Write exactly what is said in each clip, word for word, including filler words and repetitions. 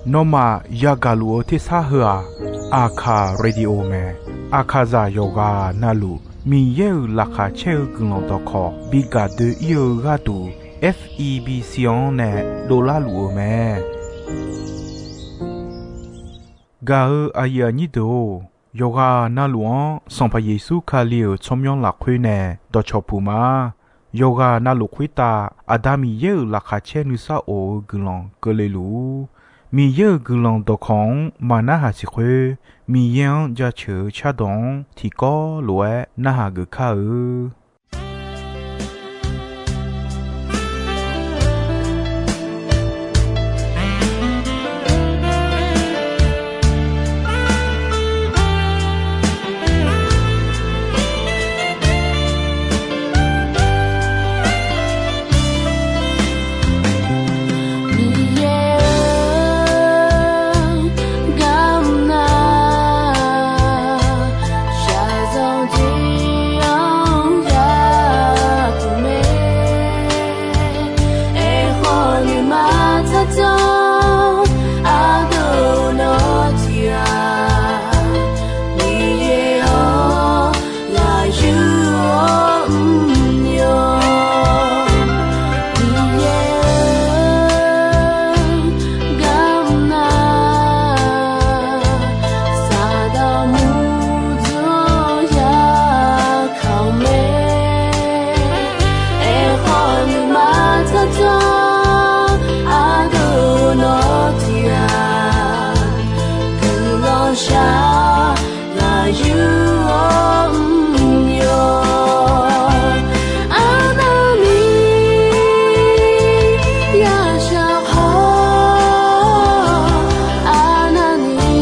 Nawmaf yagaq luf-eu tersar heu-aq, Aqkaq Radio mae. Aqkaqzaq yawqghaq navluf Miqyaer-euq laqkhaq caer-eu guiqlanq dawqkawq bi gaq doe-ir-eu gharduq, F E B C-anr nae dovlar luf-eu mae. Gaq-eu aqyuif aqnyir deuq-or, yawqghaq navluf-anr Sanqpaq Yeqsur Kali-euq tsawrmyanr lafkhoer nae dawqcawq puq ma. Yawqghaq navluf khoertav Aqda Miqyaer-euq laqkhaq caer nuisar of-eu guiqlanq keuvle luf-ur. Miqyaer-euq guiqlanq dawqkawq-anr maqnarhaq siq khoer, Miqyaer-anr jaceuq-eu cardawq-anr tiqkawv lof-aer narhaq geuf kar-eu. Miqyaer-or, garmr nar, shaqzanq tiq-anr yapuq mae. Aerkhawf nuima tsardzanr ardov nawr tiq-aq, Miqyaer-or, ghaq yur-awr mr-awr. Miqyaer-or, garmr nar, Saqdaq murdzanr ya kaq-eu mae. Aerkhawf nuima tsardzanr ardov nawr tiq-aq, guiqlanq shaq ghaq yur-awr mr-awr. Arnavni yashaq khawf, arnavni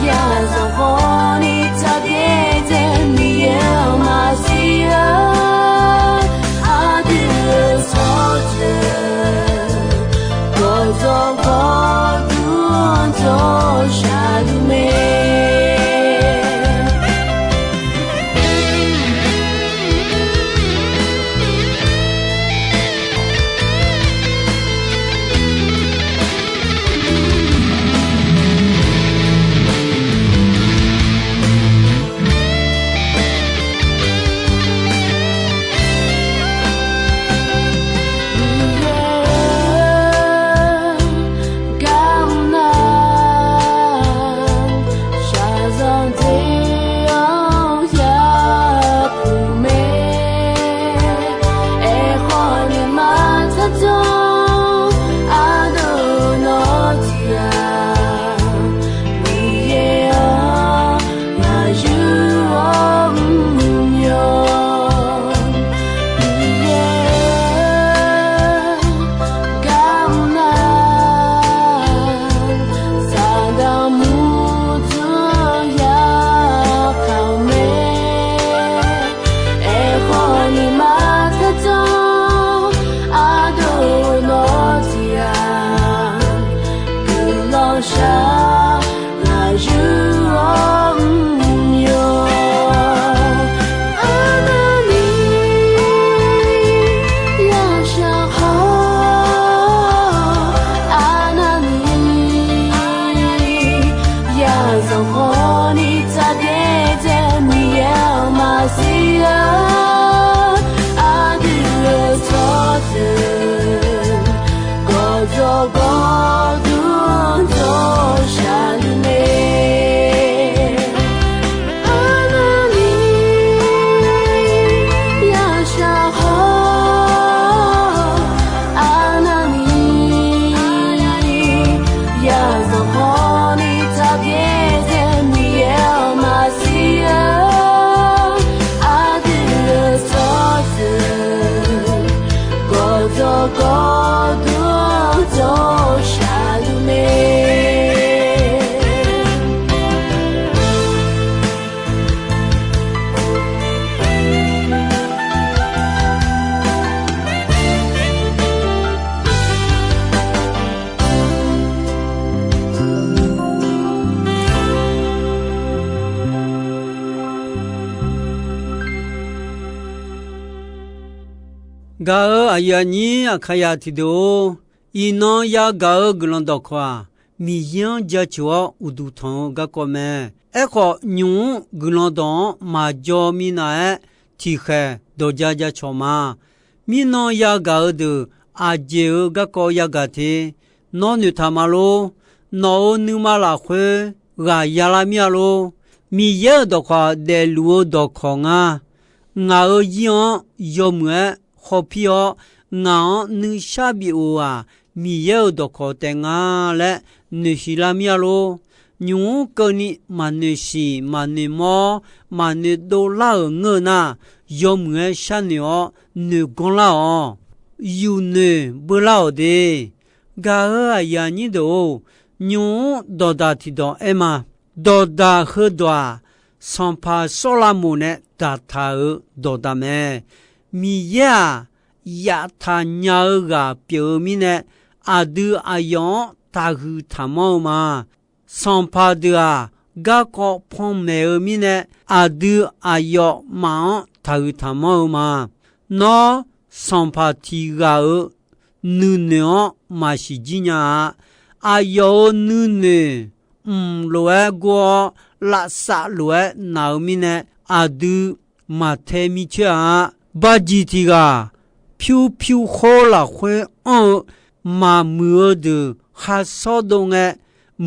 yazanq khawfni tsaqbyaer dzae Miqyaer-anr maqsiq-a. Aqdui-euq tsawrjeuq gawqdzawq gawqdmr dawq shaqluf mae. Miqyaer-or, garmr nar, shaqzanq tiq-anr yapuq mae. Aerkhawf nuima tsardzanr ardov nawr tiq-aq, Miqyaer-or, ghaq yur-awr mr-awr. Miqyaer-or, garmr nar, Saqdaq murdzanr ya kaq-eu mae. Aerkhawf nuima tsardzanr ardov nawr tiq-aq, guiqlanq shaq ghaq yur-awr mr-awr. Arnavni yashaq khawf, arnavni yazanq khawfni tsaqbyaer dzae Miqyaer-anr maqsiq-a. Aqdui-euq tsawrjeuq gawqdzawq gawqdmr dawq shaqluf mae. Arnavni yashaq khawf, arnavni yazanq khawfni tsaqbyaer dzae Miqyaer-anr maqsiq-a. Aqdui-euq tsawrjeuq gawqdzawq gawqdmr dawq shaqluf mae. Gaq-euq aqyuif aqnyir Aqkaqyaq tiqdeuq-or, iqnan yagaq-eu guiqlanq dawqkawq-aq, Miqyaer-anr jaceuq-awr uqduq tanq-eu garkawv mae. Aerkhawf, nymq-mr guiqlanq dawq-anr maqjaw minav-aer, tiqkhaeq dawqja jacawq ma. Mirnan yagaq-eu deuq aqjeq-euq garkawv yagaq te. Nawr noeqtaq ma lor. Nawq-euq nuima lafkhoer ghaq yalar mir-a lor. Miqyaer-euq dawqkawq daefluf-eu dawqkawq nga. Ngaq-euq zir-anr yawmuiq-aer hawpir-awr, ngaq-anr nuishar bif-euq-aq, Miqyaer-euq dawqkawq taef nga laer noeqsiq lar mir-a lor. Nymq-mr keuvni maqnoeq siq maqnoeq mawr maqnoeq dovlar-euq ngeur nar, yawmuiq-aer sharnoeq-awr noeqganr lar-awq. Yuqnoeq beular-awq de. Gaq-euq aqyuif aqnyir deuq-or, nymq-mr dawqdaq tiqdawq aer ma. Dawqdaq heudawq-aq, sanqpaq Sawrlavmoq nae daqtaq-euq dawqdaq mae. Miqyaer-aq, yaftaq nya-eu ghaq pyeuf-eu mirnae, aqdui aqyawf-anr taqhuiq taqmanr-eu ma. Sanqpaq deuq-aq, garkawv panmaeq-eu mirnae, aqdui aqyawfmaf-anr taqhuiq taqmanr-eu ma. Nawr, sanqpaq tiq ghaq-euq nuinoeq-anr maqsiq jir nya-a. Aqyawf-euq nuinoeq mq lof-aer gor-awr, lavsav lof-aer naq-eu mirnae, aqdui maqtae micaer-a. Barjiq tiq ghaq pyur pyur khawr lafkhoer anr-eu maqmuiq-eu deuq kharshawr dov ngae,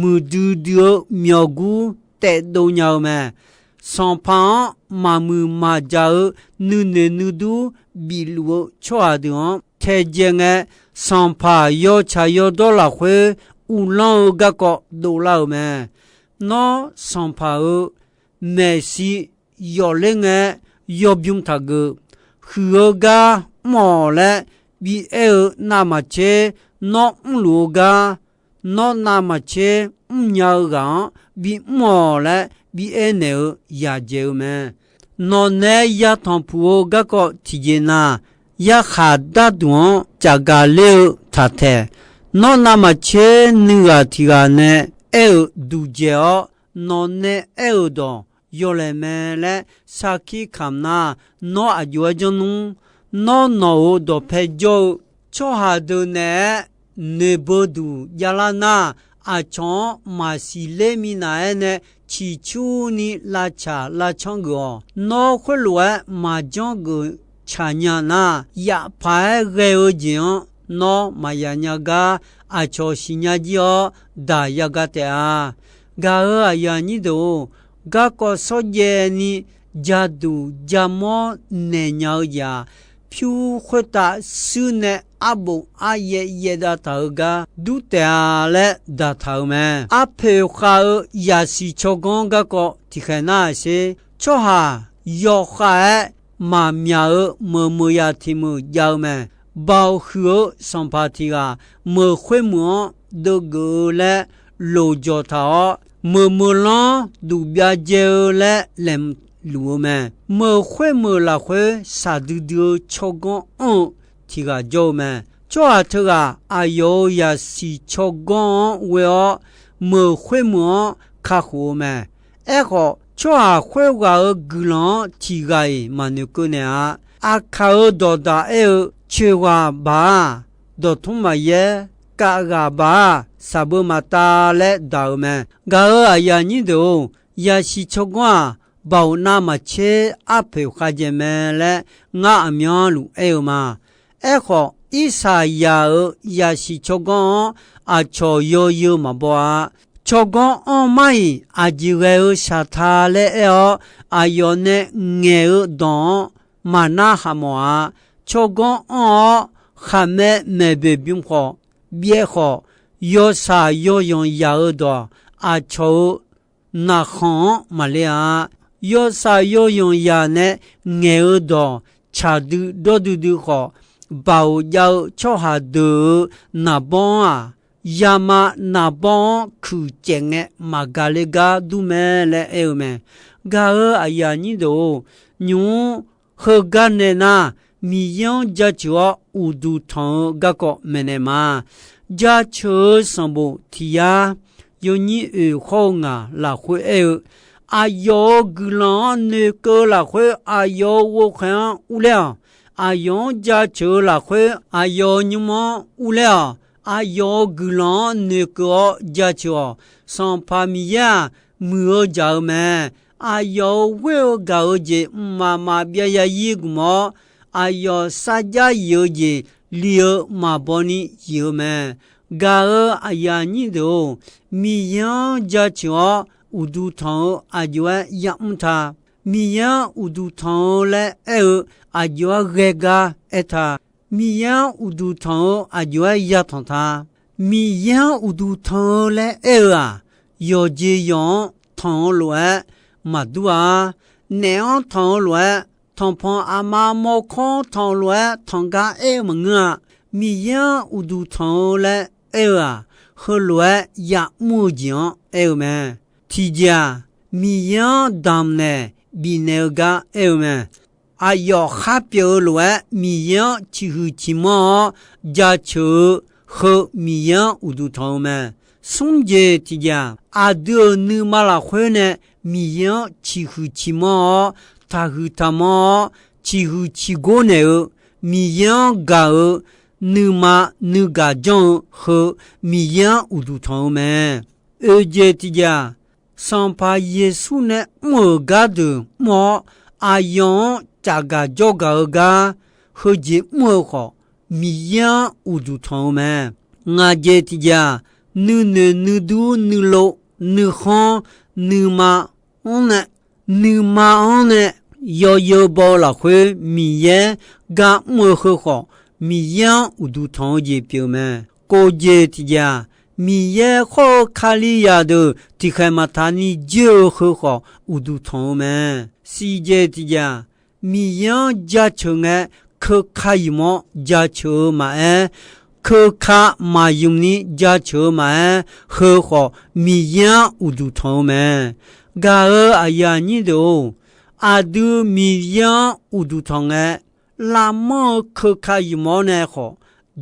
muiqdui dui-eu myawqgur taevdov nya-eu mae. Sanqpaq-anr maqmuiq maqjaq-eu nuinoeq nuidur bifluf-eu tsawrhaq deuq-anr taedzae ngae, sanqpaq yawtsaq yawdawr lafkhoer uvlanr-eu garkawv dovlar-euq mae. Nawr, sanqpaq-euq maeqshi yawfler ngae-aer yawbym taqgeuf. Huiq-eu gar mr-awq laer bi aer-eu navmaqtser, nawr mrluf-eu gar, nawr navmaqtser mrnya-eu ghaq-anr bimr-awq laer bi aernaeq-eu yadzaeq-eu mae. Nawqnae yatanq puq-eu garkawv tiqjeq na, yarkhaq darduq-anr cafgaq ler-eu taqtaeq. Nawr navmaqtser nuighaq tiq ghaq nae aer-euq duqdzaeq-awr, nawqnae aer-euq dawq yawlaeq mae laer sarkir kamq nar, nawr aqjox-aer janr nmr. Nawr nawq-euq dawqpae jawr-eu tsawrhaq deuq naeq-aer noeqbeu duq javlar nar, aqcawq-anr maqsiq ler minav-aer nae ciqcurni lavtsaq lavcanr geuf-awq. Nawr khoerlof-aer maqjanr geuf tsaq nya nar, yafpaq-aer ghae-eu jeq-anr nawr maqya nya gar aqcawq siqnya jir-awr daq yaga taef-a. Gaq-euq aqyuif aqnyir deuq-or, garkawv shawrjaev ni jaduq jamawr naeq nya-eu jeq-aq, pyur khoertav shuir nae arbof aryaev yaevdav taq-eu gar dur taef-a laer daqtaq-euq mae. Arpoeq khav-eu yaqsiq tsawrganr garkawv tiqkhaeq nar-aq sher, tsawrhaq yawkhav-aer maqmyaq-eu meuq meuq yaq tiq meuq jav-eu mae. Baoq huiq-eu sanqpaq tiq ghaq meuq khoermeuq-anr deuvgeuf-eu laer loqjawq taq-awr, meuq meuq lanr duq byav dzae-eu laer laeqhmq luf-eu mae. Meuq khoermeuq lafkhoer shaqdui dui-eu tsawrganr anr-eu tiq ghaq jawr-eu mae. Tsawrhaq teughaq aqyawf-euq yaqsiq tsawrganr-anr ghoe-awr, meuq khoermeuq-anr kakhof-eu mae. Aerkhawf, tsawrhaq khoerghaq-euq guiqlanq-anr tiq ghaq-iq maqnoeq keuv naeq-a. Aqkaq-euq dawqdaq aer-eu, coeq ghaq baq-aq, dawqtmr maqyaer, kav ghaq baq-aq, shaqbeu maqtav laer daq-euq mae. Gaq-euq aqyuif aqnyir deuq-or, yaqsiq tsawrganr-aq, baoq navmaqtser arpoeq khavjaeq mae laer ngar aqmyanluf aer-eu ma. Aerkhawf, Irsaqyaq-euq yaqsiq tsawrganr-anr aqcawq yawzeu maqbaw-a. Tsawrganr anrmar-iq aqjeq ghae-eu shaqta laer aer-awr, aqyawf nae ngaeq-eu dawq-anr maqnar haq mawf-a. Tsawrganr anr-awr, khaqmae maeqboeq bym khawf, byaev khawf, yawshaq yawyanq yaq-eu dawq aqcawq-euq naqkhanq-anr maqle-a. Yawshaq yawyanq yaq nae ngaeq-eu dawq tsaq dui dawr duidui khawf, baoq jav-eu tsawrhaq deuq-euq naqbawr-anr-aq, yama naqbawr-anr kuiq caef ngae maqgaq le gar dur mae laer aer-eu mae. Gaq-euq aqyuif aqnyir deuq-or, nymq-mr heugar nae nar, Miqyaer-anr jaceuq-awr uqduq tanq-eu garkawv maeqnaeq ma. Jaceuq-eu sanqbof tiq yar, yawnyir oeq khawr-eu ngaq lafkhoer aer-eu, aqyawf-euq guiqlanq-anr noeqkeuv-eu lafkhoer aqyawf-euq ghovkhaeq-anr urler-awq. Aqyawf-anr jaceuq-eu lafkhoer, aqyawf-euq nymr-anr urler-awq. Aqyawf-euq guiqlanq-anr noeqkeuv-awr jaceuq-awq. Sanqpaq Miqyaer-aq, muiq-eu jaq-eu mae. Aqyawf-euq ghoer-eu gaq-eu jeq mqmaq maqbyav ya ir gmq-awr, aqyawf sarjax yif-eu jeq li-eu maqbaw ni yif-eu mae. Gaq-euq aqyuif aqnyir deuq-or, Miqyaer-anr jaceuq-awr uqduq tanq-eu aqjox-aer yamr ta. Miqyaer-anr uqduq tanq-eu laer aer-eu aqjox-aer ghae gar aer ta. Miqyaer-anr uqduq tanq-eu aqjox-aer yatanq ta. Miqyaer-anr uqduq tanq-eu laer aer-eu-aq, yawqjeq yawq-anr tanq-eu lof-aer maqdur-a. Naef-anr tanq-eu lof-aer, tanqpanq aqma mawrkawr-anr tanq-eu lof-aer tanq gar aer-eu maqngeur-a. Miqyaer-anr uqduq tanq-eu laer aer-eu-aq, heulof-aer yamr-eu jeq-anr aer-eu mae. Tiqjeq-aq, Miqyaer-anr damqnaeq bifnaeq-eu gar aer-eu mae. Aqyawf khar pyeuf-eu lof-aer Miqyaer-anr ciqhuiq ciqmanr-awr jaceuq-eu heu Miqyaer-anr uqduq tanq-eu mae. Smr jeq tiqjeq-aq, aqdui-euq nuima lafkhoer nae Miqyaer-anr ciqhuiq ciqmanr-awr, taqhuiq taqmanr-awr, ciqhuiq ciqgor naeq-eu, Miqyaer-anr gaq-eu nuima nuigaq janr-eu heu Miqyaer-anr uqduq tanq-eu mae. Oeq jeq tiqjeq-aq, Sanqpaq Yeqsur nae mr-euq gardeuq mr-awr, aqyawf-anr cafgaq jawrgaq-eu gar heujeq mr-eu khawf, Miqyaer-anr uqduq tanq-eu mae. Ngaq jeq tiqjeq-aq, nuinoeq nuidur nuilov nuikhanr nuima-anr nae, nuima-anr nae yawzeu baw-eu lafkhoer Miqyaer gar mr-eu heu khawf, Miqyaer-anr uqduq tanq-eu jeq pyeuf-eu mae. Kof jeq tiqjeq-aq, Miqyaer khawr-eu Kalizaq deuq tiqkhaeq maqtaq ni joer-eu heu khawf uqduq tanq-eu mae. Siq jeq tiqjeq-aq, Miqyaer-anr jaceuq ngae, keuka yumq-awr jaceuq-eu maqaer, keuka maqymq ni jaceuq-eu maqaer, heu khawf Miqyaer-anr uqduq tanq-eu mae. Gaq-euq aqyuif aqnyir deuq-or, aqdui Miqyaer-anr uqduq tanq ngae, lavmanr-eu keuka yumq-awr nae khawf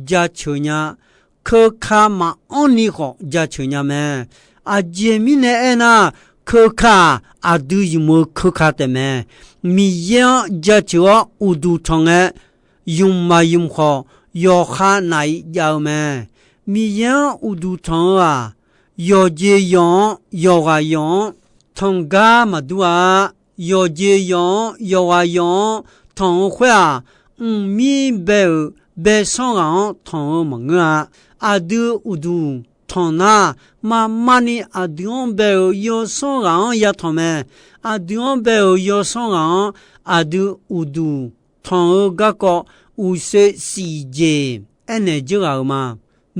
jaceuq nya. Keuka maqanr ni khawf jaceuq nya mae. Aqjeq mirnae aernar, keuka-aq, aqdui yumq-eu keuka taef mae. Miqyaer-anr jaceuq-awr uqduq tanq ngae, yumq maqyumq khawf, yawqha naf-iq jav-eu mae. Miqyaer-anr uqduq tanq-eu-aq, yawqjeq yawq-anr, yawqghaq yawq-anr tanq gar maqdur-a. Yawqjeq yawq-anr, yawqghaq yawq-anr tanq-eu khoer-aq, mqmir bae-euq baesanr ghaq-anr tanq-eu maqngeur-a. Aqdui uqduq tanq nar, marmar ni aqdui-anr bae-euq yawsanr ghaq-anr yatanq mae. Aqdui-anr bae-euq yawsanr ghaq-anr aqdui uqduq tanq-eu garkawv uqshoe siq jeq aernaeq dzeur ghaq-euq ma.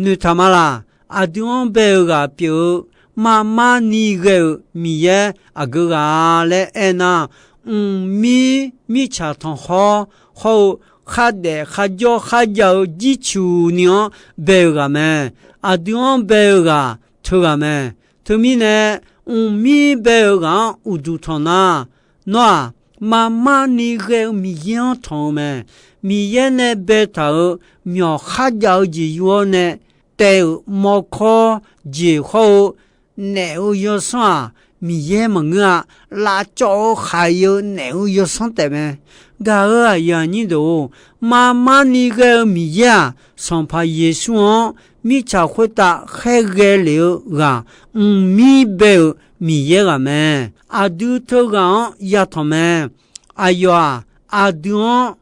Noeqtaq ma laq? Aqdui-anr bae-eu ghaq pyeuf-eu, marmar ni ghae-euq Miqyaer aqgeu ghaq-a laer aernar, mqmir mirtsaq tanqkhawr hawr-eu khardaef kharjawr kharjav-eu jircuq ni-anr bae-eu ghaq mae. Aqdui-anr bae-eu ghaq teughaq mae. Teumirnae, mqmir bae-eu ghaq-anr uqduq tanq nar, nawr-aq, marmar ni ghae-eu Miqyaer-anr tanq-eu mae. Miqyaer nae baetaq-euq myawq kharjav-eu jeq yur-awr nae taev-euq mawrkawr jeq hawr-eu naef-eu yawsanr-aq, Miqyaer maqngeur-a. Lavcawv-eu khaq-eu naef-eu yawsanr taef mae. Gaq-euq aqyuif aqnyir deuq-or, marmar ni ghae-eu Miqyaer-aq, Sanqpaq Yeqsur-anr mirtsaq khoertav khaerghae lef-eu ghaq, mqmir bae-euq Miqyaer ghaq mae. Aqdui teughaq-anr yatanq mae. Aqyawf-aq, aqdui-anr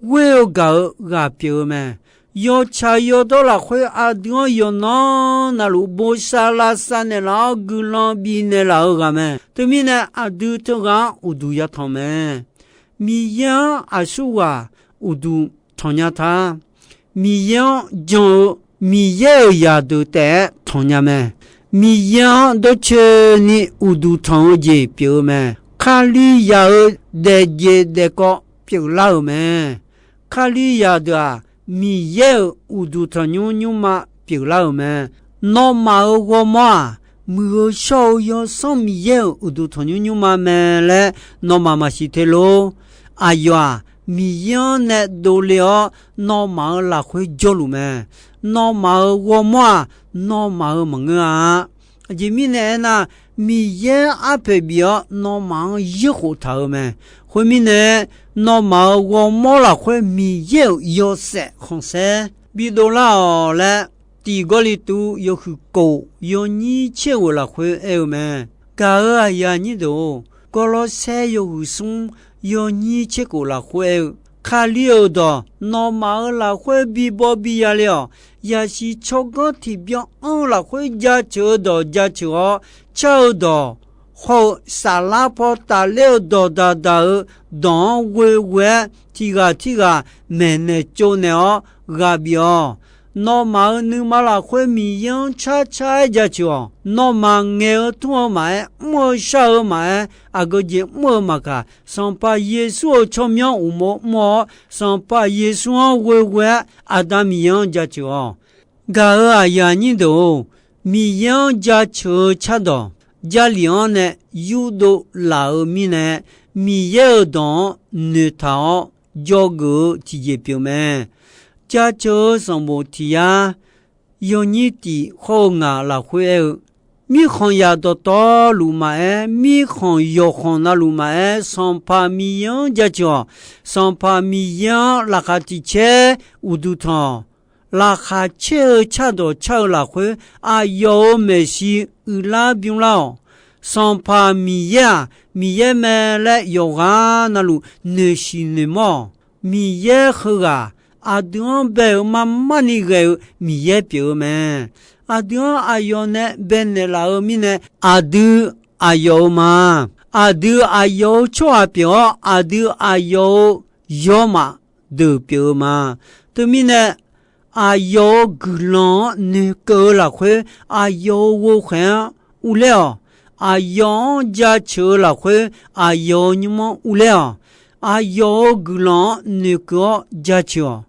ghoer-eu gaq-eu ghaq pyeuf-eu mae. Yawtsaq yawdawr lafkhoer aqdui-anr yawqnan navluf bosav lavsav naeqlaf-awr guiqlanq bifnaeq laf-eu ghaq mae. Teumirnae, aqdui teughaq-anr uqduq yatanq mae. Miqyaer-anr aqsurghaq uqduq tanqnya ta. Miqyaer-anr jan-eu, Miqyaer-euq zaqdeuq taef-aer tanqnya mae. Miqyaer-anr dawrcoeni uqduq tanq-eu jeq pyeuf-eu mae. Kalizaq-euq daefjeq daefkawv pyeuflar-euq mae. Kalizaq deuq-aq, Miqyaer-euq uqduq tanqnymr nymrma pyeuflar-euq mae. Nawmaf-euq ghawrmawr-aq, muiq-eu shawr-eu Yawsanr Miqyaer-euq uqduq tanqnymr nymrma mae laer nawmaf maqsiq te lor. Aqyawf-aq, Miqyaer-anr nae dovle-awr nawmaf-euq lafkhoer jawrluf mae. Nawmaf-euq ghawrmawr-aq, nawmaf-euq maqngeur-a. Aqjeq mirnae aernar, Miqyaer arpoeq bif-awr nawmaf-anr yurkhof taq-euq mae. Khoermirnae, Nawmaf-euq ghawrmawr lafkhoer Miqyaer-euq yawshaef khanqsaer bidov lar-awq laer, tiq Gawrliqtu yawhuiq kof yawnyir tser ghof lafkhoer aer-eu mae. Gaq-euq aqyuif aqnyir deuq-or, Gawrlawrsaer yawhuiq smr yawnyir tser kof lafkhoer aer-eu, Kali-euq dawq nawmaf-euq lafkhoer bibaw biya le-awq. Yasiq tsawrganr tiqbyan anr-eu lafkhoer jaceuq-eu dawq jaceuq-awr, car-eu dawq hawr-eu saflar paw tafler-eu dawq daqdaq-eu dawq-anr ghoeghoe-aer, tiq ghaq tirghaq maeqnaeq tsovnaeq-awr ghaq bif-awq. Nawmaf-euq nuima lafkhoer Miqyaer-anr carcar-aer jaceuq-awq. Nawmaf ngaeq-eu tmr-eu maqaer, mr-eu shar-eu maqaer, aqgeu jeq mr-eu maqkaq, Sanqpaq Yeqsur-euq tsawrmyanr uqmov mr-awr, Sanqpaq Yeqsur-anr ghoeghoe-aer Aqda Miqyaer-anr jaceuq-awq. Gaq-euq aqyuif aqnyir deuq-or, Miqyaer-anr jaceuq-eu cardawq Jarlif-anr nae yurdov laf-eu mirnae, Miqyaer-euq dawq-anr noeqtaq-awr dzawgeuf-eu tiqjeq pyeuf mae. Jaceuq-eu sanqbof tiq yar yawnyir tiq hawr-eu ngaq lafkhoer aer-eu, mirkhanqzaq dawqtawvluf maqaer, mirkhanq yawqkhanq navluf maqaer, Sanqpaq Miqyaer-anr jaceuq-awq. Sanqpaq Miqyaer-anr laqkhaq tiq caer uqduq tanq-awq. Laqkhaq caer-eu cardawq car-eu lafkhoer, aqyawf-euq maeqshi uiqlar bymrlar-awq. Sanqpaq Miqyaer-aq, Miqyaer mae laer yawqghaq navluf noeqshiq noeqmawr-awq. Miqyaer heughaq aqdui-anr bae-euq marmarni ghae-eu Miqyaer pyeuf-eu mae. Aqdui-anr aqyawf nae baenaeq laf-eu mirnae, aqdui aqyawf-euq ma. Aqdui aqyawf-euq tsawrhaq pyeuf-awr, aqdui aqyawf-euq yawmaf deuq pyeuf-eu ma. Teumirnae, aqyawf-euq guiqlanq-anr noeqkeuv-eu lafkhoer, aqyawf-euq ghovkhaeq-anr urler-awq. Aqyawf-anr jaceuq-eu lafkhoer, aqyawf-euq nymr-anr urler-awq. Aqyawf-euq guiqlanq-anr noeqkeuv-awr jaceuq-awq.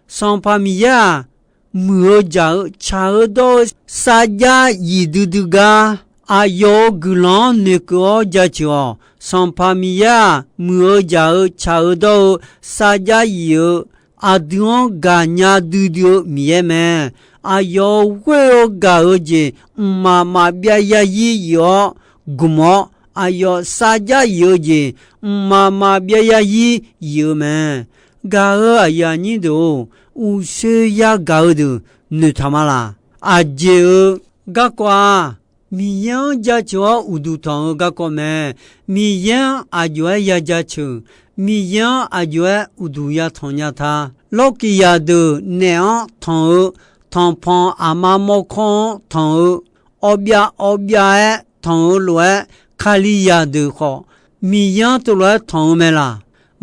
Sanqpaq Miqyaer-aq, muiq-eu jaq-eu tsaq-eu dawr-eu sarjax yif duidui gar, aqyawf-euq guiqlanq-anr noeqkeuv-awr jaceuq-awq. Sanqpaq Miqyaer-aq, muiq-eu jaq-eu tsaq-eu dawr-eu sarjax yif-eu aqdui-anr gaqnya duidui-eu Miqyaer mae. Aqyawf-euq ghoer-eu gaq-eu jeq mqmaq maqbyav yarzir yif-awr gmq-awr, aqyawf sarjax yif-eu jeq mqmaq maqbyav yarzir yif-eu mae. Gaq-euq aqyuif aqnyir deuq-or, uqshoe yagaq-eu deuq noeqtaq ma laq? Aqjeq-euq garkawv-aq, Miqyaer-anr jaceuq-awr uqduq tanq-eu garkawv mae. Miqyaer-anr aqjox-aer ya jaceuq, Miqyaer-anr aqjox-aer uqduq yatanq nya ta. Lawrkiq zaqdeuq naef-anr tanq-eu, tanqpanq aqma mawrkawr-anr tanq-eu, awvbyav awvbyav-aer tanq-eu lof-aer, Kalizaq deuq khawf Miqyaer-anr teulof-aer tanq-eu mae laq?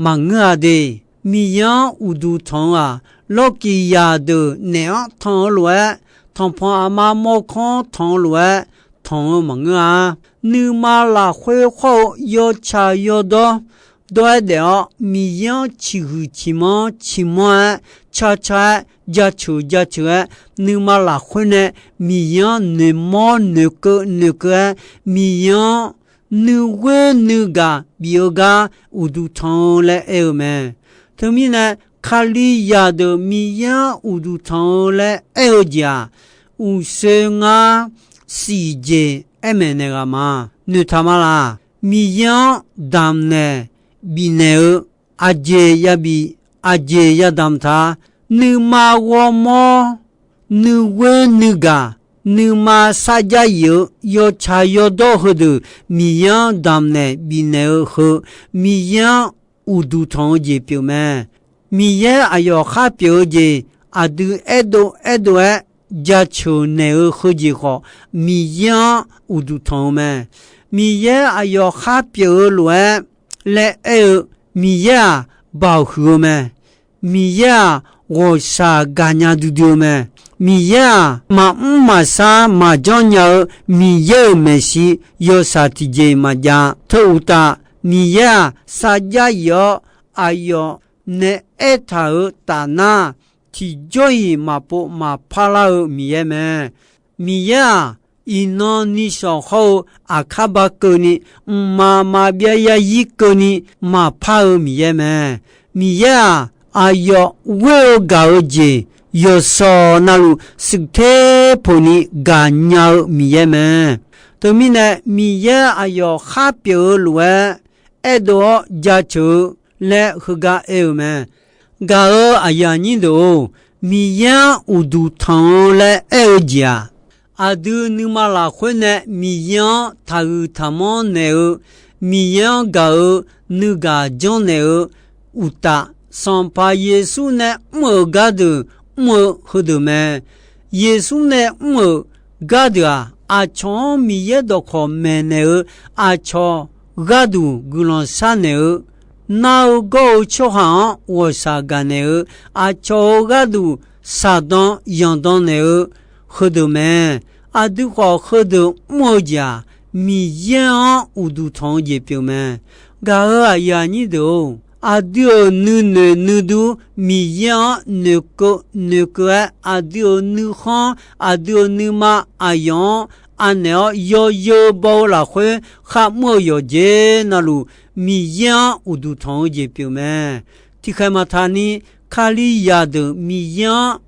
Maqngeur-a de. Miqyaer-anr uqduq tanq-eu-aq, lawrkiq zaqdeuq naef-anr tanq-eu lof-aer, tanqpanq aqma mawrkawr-anr tanq-eu lof-aer tanq-eu maqngeur-a. Nuima lafkhoer khawr-eu yawtsaq yawdawr dawr-aer daef-awr, Miqyaer-anr ciqhuiq ciqmanr ciqmanr-aer, carcar-aer, jaceuq jaceuq-aer, nuima lafkhoer nae Miqyaer-anr noeqmawr noeqkeuv noeqkeuv-aer, Miqyaer-anr nuighoer nuigaq bif-eu gar uqduq tanq-eu laer aer-eu mae. Teumirnae, Kalizaq deuq Miqyaer-anr uqduq tanq-eu laer aer-eu jeq-aq, uqshoe ngar siqjeq aer maeqnaeq ghaq ma. Noeqtaq ma laq? Miqyaer-anr damqnaeq bifnaeq-eu aqjeq yabif, aqjeq yadamq ta. Nuima ghawrmawr, nuighoer nuigaq, nuima sarjax yif-eu yawtsaq yawdawr heudeuq Miqyaer-anr damqnaeq bifnaeq-eu heu, Miqyaer-anr uqduq tanq-eu jeq pyeuf mae. Miqyaer aqyawf khar pyeuf-eu jeq aqdui aerdov aerdov-aer jaceuq naeq-eu heujeq khawf, Miqyaer-anr uqduq tanq-eu mae. Miqyaer aqyawf khar pyeuf-eu lof-aer laer aer-eu, Miqyaer-aq, baoq huiq-eu mae. Miqyaer-aq, ghawqshaq gaqnya duidui-eu mae. Miqyaer-aq, maqmr maqshar maqjanr nya-eu Miqyaer-euq maeqshi yawshaq tiqjeq maqjav. Teu uqtaf, Miqyaer-aq, sarjax yif-awr aqyawf nae aertaq-euq tafnar, tiqjawr-iq maqpov maqpar lar-eu Miqyaer mae. Miqyaer-aq, iqnan nishawq hawr-eu aqkar ba keuvni, mqmaq maqbyav yarzir keuvni maqpar-eu Miqyaer mae. Miqyaer-aq, aqyawf ghoer-eu gaq-eu jeq yawqshawq navluf shuif ter poqni gaqnya-eu Miqyaer mae. Teumirnae, Miqyaer aqyawf khar pyeuf-eu lof-aer aerdov-awr jaceuq-eu laer heugar aer-eu mae. Gaq-euq aqyuif aqnyir deuq-or, Miqyaer-anr uqduq tanq-eu laer aer-eu jeq-aq, aqdui nuima lafkhoer nae Miqyaer-anr taqhuiq taqmanr naeq-eu, Miqyaer-anr gaq-eu nuigaq janrnaeq-eu uqtaf, Sanqpaq Yeqsur nae mr-euq gardeuq mr-eu heudeuq mae. Yeqsur nae mr-euq gardeuq-aq, aqcawq-anr Miqyaer dawqkawq maeqnaeq-eu, aqcawq gharduq guiqlanq sharnaeq-eu, nar-eu gawr-eu tsawrhaq-anr ghawqshaq gaqnaeq-eu, aqcawq-euq gharduq shaqdan yanqdan naeq-eu heudeuq mae. Aqdui khawf heudeuq mr-eu jeq-aq, Miqyaer-anr uqduq tanq-eu jeq pyeuf mae. Gaq-euq aqyuif aqnyir deuq-or, aqdui-euq nuinoeq nuidur Miqyaer-anr noeqkeuv noeqkeuv-aer, aqdui-euq nuikhanr, aqdui-euq nuima aqyawf-anr anaeq-awr yawzeu baw-eu lafkhoer kharmr-eu yawqjeq navluf, Miqyaer-anr uqduq tanq-eu jeq pyeuf mae. Tiqkhaeq maqtaqni, Kalizaq deuq Miqyaer-anr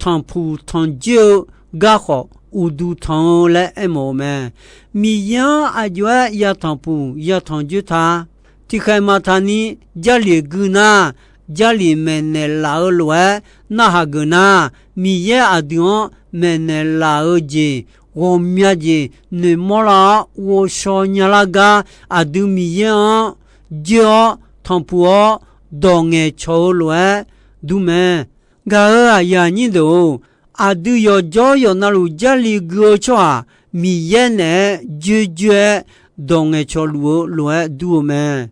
tanqpuq tanqjoer-eu garkhawf uqduq tanq-eu laer aermawf-eu mae. Miqyaer-anr aqjox-aer ya tanqpuq ya tanqjoer ta. Tiqkhaeq maqtaqni, Jarlif gui nar, Jarlif maeqnaeq laf-eu lof-aer narhaq geuf nar, Miqyaer aqdui-anr maeqnaeq laf-eu jeq ghawqmya jeq noeqmawr lar-awr ghovshaw nyalar gar, aqdui Miqyaer-anr joer-awr tanqpuq-awr dawq ngaeqcawq-eu lof-aer dur mae. Gaq-euq aqyuif aqnyir deuq-or, aqdui yawqjawr yawqnavluf Jarlif gui-eu tsawrhaq Miqyaer naeq-aer joerjoer-aer dawq ngaeqcawq luf-eu lof-aer dur-eu mae.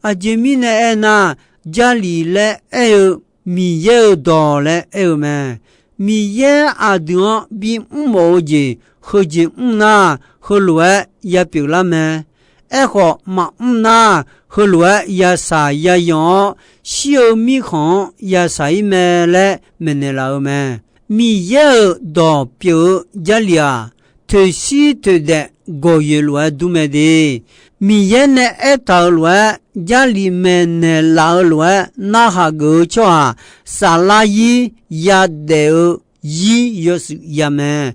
Aqjeq mirnae aernar, Jarlif laer aer-eu Miqyaer-euq dawq laer aer-eu mae. Miqyaer aqdui-anr bimr mawf-eu jeq heujeq mr nar, heulof-aer yapyeuf lar mae. Aerkhawf, maqmr nar, heulof-aer yashaq yayanq-awr, shir-eu mirkhanq-anr yashaq-ir mae laer maeqnaeq laf-eu mae. Miqyaer-euq dawq pyeuf-eu Jarlif-aq, toeqshir toeqdaef gawqyoeq lof-aer dur mae de. Miqyaer nae aertaq-euq lof-aer, Jarlif maeqnaeq laf-eu lof-aer narhaq geuf-eu tsawrhaq, saflar-ir yadaef-eu zir yawshuif ya mae.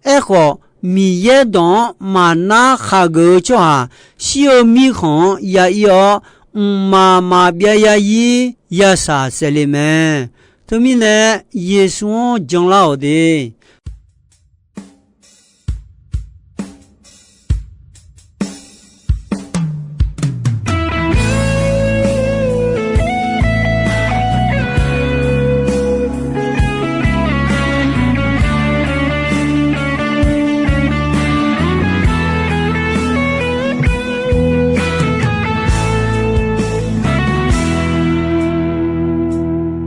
Aerkhawf, Miqyaer dawq-anr maqnar khaqgeuf-eu tsawrhaq, shir-eu mirkhanq-anr ya-ir-awr, mqmaq maqbyav ya-ir yashaq saef le mae. Teumirnae, Yeqsur-anr janlar-awq de.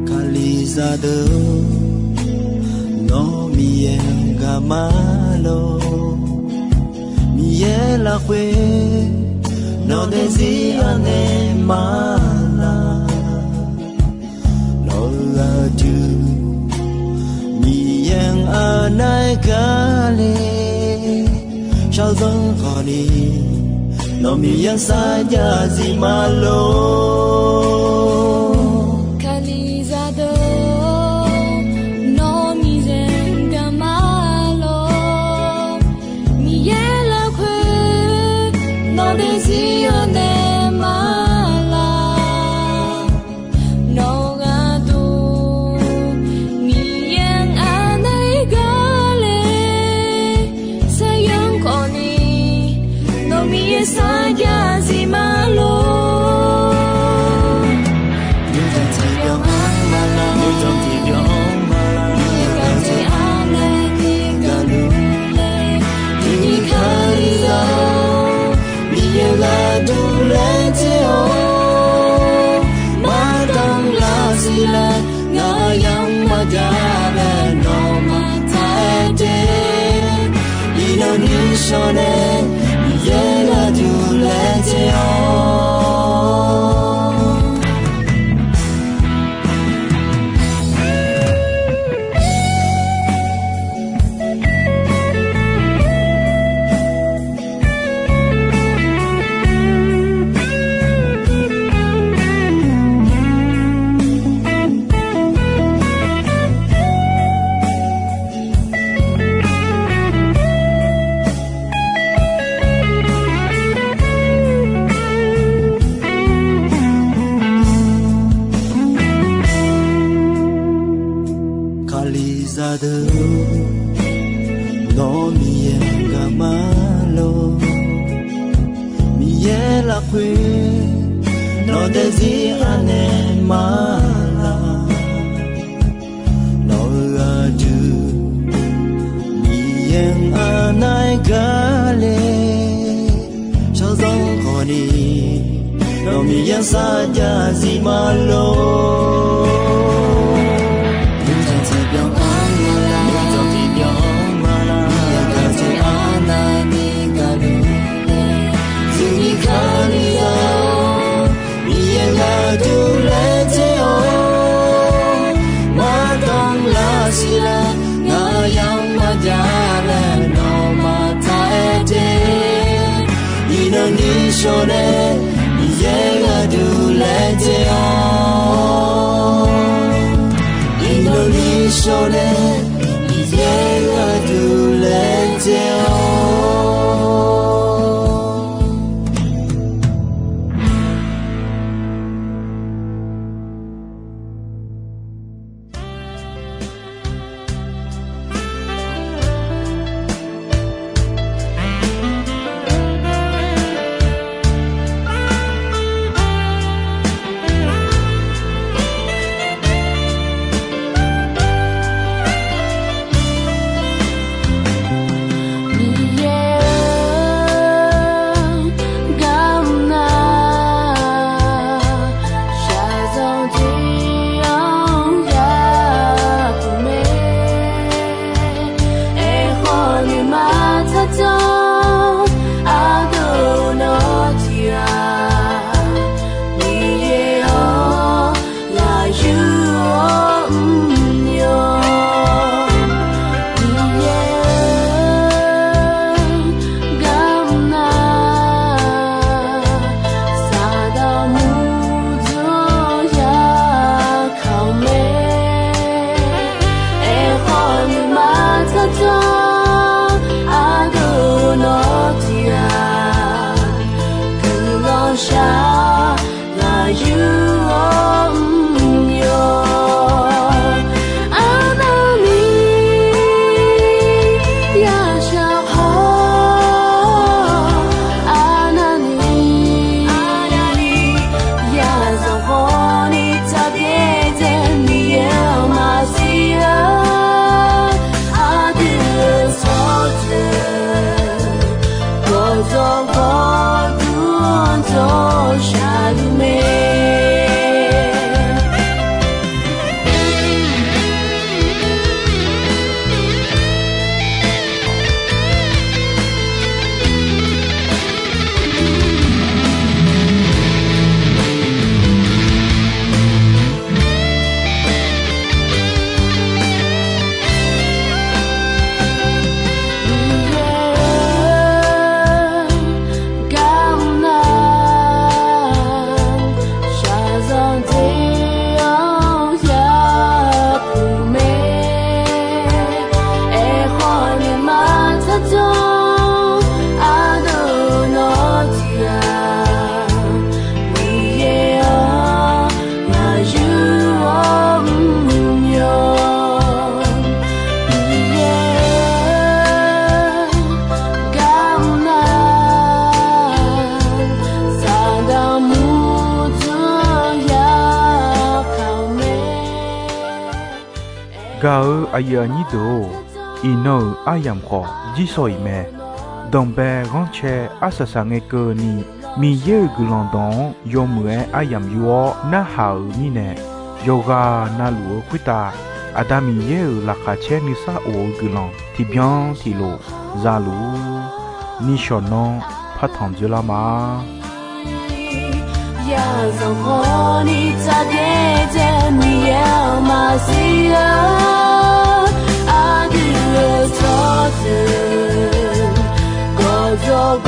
Kalizaq deuq, nawr Miqyaer-anr gaq ma lor. Miqyaer lafkhoer nawq daefzir anaeq ma laq. Nawq-eu aqdui, Miqyaer-anr anaeq gaq le. Shaqzanr khawf ni, nawq Miqyaer sarjax zif ma lor. Kalizaq deuq, nawr Miqyaer-anr gaq ma lor. Miqyaer lafkhoer nawq daefzir anaeq ma laq. Nawq-eu aqdui, Miqyaer-anr anaeq gaq le. Saqyanr khawf ni, nawq Miqyaer sarjax zif ma lor. Nuijan tiqbyan-anr ma laq, nuijan tiqbyan-anr ma laq, Miqyaer gaq tser-anr nae ni gaqluf le. Tiqnyiq Kalizaq-or, Miqyaer gharduq laer tser-awr, mardanr lar siqlar, ngaq-euq yamq maqjav laer nawmaf taq-aer te. Iqnan nuishawr nae Miqyaer gharduq laer tser-awr. Aqdui, nawr Miqyaer-anr gaq ma lor. Miqyaer lafkhoer nawq daefzir anaeq ma laq. Nawq-euq aqdui, Miqyaer-anr arnav-aer gar le. Shaqzanq khawf ni, nawq Miqyaer-anr sarjax zif ma lor. Yawdzanq tiqbyan anr ma laq, yawdzanq tiqbyan anr ma laq. Miqyaer gaqdzae arnavni gaqluf-eu, zuqni kali-awr, Miqyaer gharduq laejae-awr, maqdanr lar siq lar, ngaq yamq maqjav laer nawmaf taq-aer te. Iqnan ni shawr nae Miqyaer gharduq laejae-awr, iqnan ni shawr nae Miqyaer gharduq laejae-awr. Miqyaer-anr gar mr nar, shaqzanq tiq-anr yapuq mae. Aerkhawf nuima tsardanr ardeuv nawr tiq ghaq, Miqyaer-anr ghaq yur-awr mr yawr. Miqyaer-anr gar mr nar, Saqdaq murdzanq-anr yakaq-eu mae. Aerkhawf nuima tsardanr ardeuv nawr tiq ghaq, guiqlanq shaq ghaq yur-awr mr yawr. Arnavni yashaq khawf, arnavni yazanq khawf ni taq pyaer dzae Miqyaer-anr maqsiq-a. Aqdui-euq tsawrjeuq gawqjawq gawqdur-anr jawr shaqluf mae. Miqyaer-anr gar mr nar, shaqzanq tiq-anr yapuq mae. Aerkhawf nuima tsardanr ardeuv nawr tiq ghaq, Miqyaer-anr ghaq yur-awr mr yawr. Miqyaer-anr gar mr nar, Saqdaq murdzanq-anr yakaq-eu mae. Gaq-euq aqyuif aqnyir deuq-or, iqnan-euq aryamq khawf jirsawq iq mae. Danqbae ghanrcae arsaq saq ngae keuvni, Miqyaer-euq guiqlanq dawq-anr yawmuiq-aer aryamq yur-awr narhaq-euq mirnae, yawqghaq navluf-eu khoertav Aqda Miqyaer-euq laqkhaq caer nuisar of-eu guiqlanq tiqbyan tiqlof za luf-ur. Nishawq nan partanq dzoerlar ma. Yazanq khawf ni taq pyaer dzae Miqyaer-anr maqsiq-a. Aqdui-euq tsawrjeuq gawqjawq